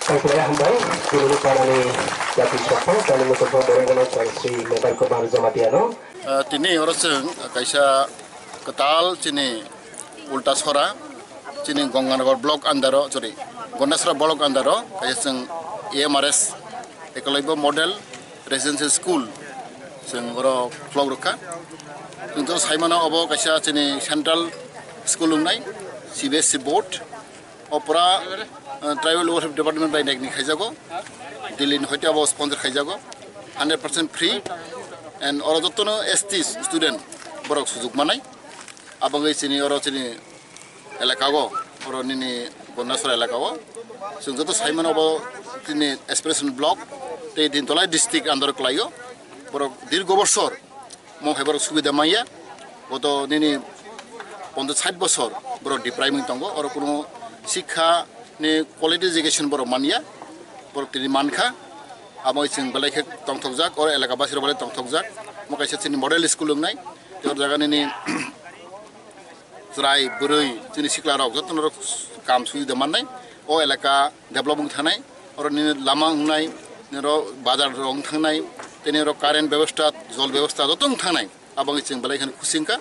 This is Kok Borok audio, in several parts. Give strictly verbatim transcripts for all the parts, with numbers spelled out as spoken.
Thank you, hambai. Chini parani jati sophang, tani muchungphang borok gwnang chang Sri Mebar Kumar Jamatiano. Ah, tini oro chwng kaisa kwtal chini Ultasora, chini Ganganagar block under o, sorry, Gondasora block under o kaisa chwng A M R S Ekalaiba Model Residential School chwng oro khulok rwkha. Chwng to saimano obo kaisa chini central school wngnai, C B S E board. O pura, eh, Tribal Welfare Department bai nekni khaijago. Delhi ni hoite abo sponsor khaijago. Hundred percent free. And oro jotono S T student borok sujuk manai. Abangwi chini oro chini elaka o, oro nini Gondasora elaka o. Chwng joto saimano obo chini aspiration block tei Dintolai district under o kwlaio. Borok dirgo bosor mo hai borok subida manya. Boto nini ponchas sait bosor borok depriving tongo, oro kuno sikha ni quality education borok manya, borok tini mankha. Abo chwng belai khe tongthokjak, oro elaka basi rok belai tongthokjak. Mo kaisa chini model school wngnai, tei o jaga nini chwrai, bwrwi, chini sikla rok jotono rok kam subida mannai. O elaka develop wng thangnai, oro nini lama wngnai, nini oro bazar rok wng thangnai, tei nini oro current bebostha, jol bebostha joto wng thangnai. Aboni chwng belai kheno khusi wngkha.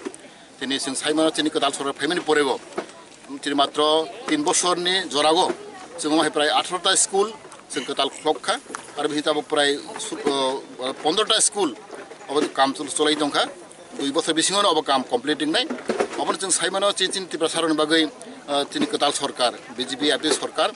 Tini chwng saimano chini kwtal sorkar phaimani porego, chini matro tin bosorni jorago chwng omo hai prai atharo ta school chwng kwtal khulok kha. Aro bini tabuk prai su-, o, pondro ta school obo kam chol-, cholai tongkha. Dui bosor bisingo no obo kam complete wngnai. Obono chwng saimano chi-, chini Tiprasarokni bagwi, ah, chini kwtal sorkar, B J P R P sorkar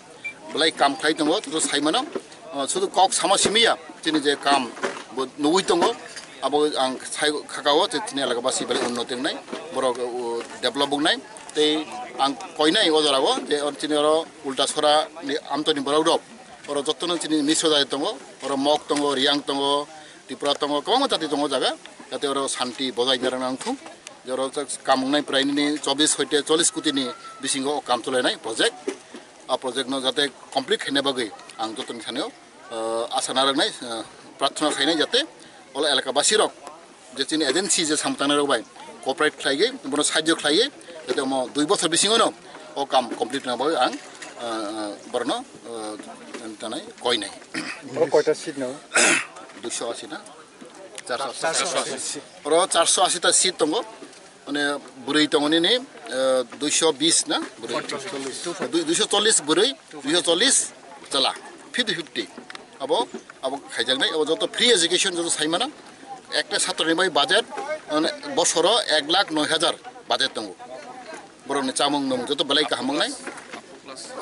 belai kam khlai tongo, to saimano, ah, sudu kok sama simiya chini je kam bo nugui tongo, abo ang sai khakao je chini elaka basi belai unnoti wngnai, borok, uh, develop wngnai. Tei ang koinai o jorao je or chini oro Ultasora ni amtoni borok rok, oro jotono chini miso jai tongo, oro Mok tongo, Riang tongo, Tripura tongo, kwbangma jati tongo jaga, jate oro santi bojai narang nang thung. Je oro kam wngnai prai nini chobbish hoite chollish koti ni bisingo o kam cholainai project. A project no jate complete khaina bagwi ang jotoni thani o, ah, asa narwknai, ah, prarthana khainai jate o elaka basi rok je chini agency je samtangnai rok bai cooperate khlaiwi bono sahajyo khlaiwi jate omo dui bosor bisingo no o kam complete wngna bagwi ang, ah, ah, borokno, ah, tanai koinai. Oro koita seat no? Duiso asi na? Charso asi. Oro charso asi ta seat tongo. Mane bwrwi tongo nini, eh, duiso bis na? Bwrwi. Dui-, duiso chollish bwrwi, duiso chollish chwla. Fifty fifty. Abo, abo khaijaknai, abo joto free education joto saimano. Ekta chatroni bai budget, mane bosoro ek lakh noi hajar budget tongo. Borokni chamung nwng joto belai kaham wngnai.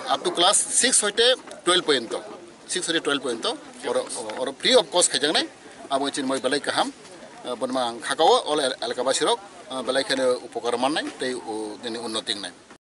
Up to class six hoite twelve poyonto. Six hoite twelve poyonto. Oro, oro free of cost khaijaknai. Abo chini moi belai kaham. Ah, bono ang khakao, all el-, elaka basi rok, ah, belai kheno upokar mannai tei, o, nini unnoti wngnai.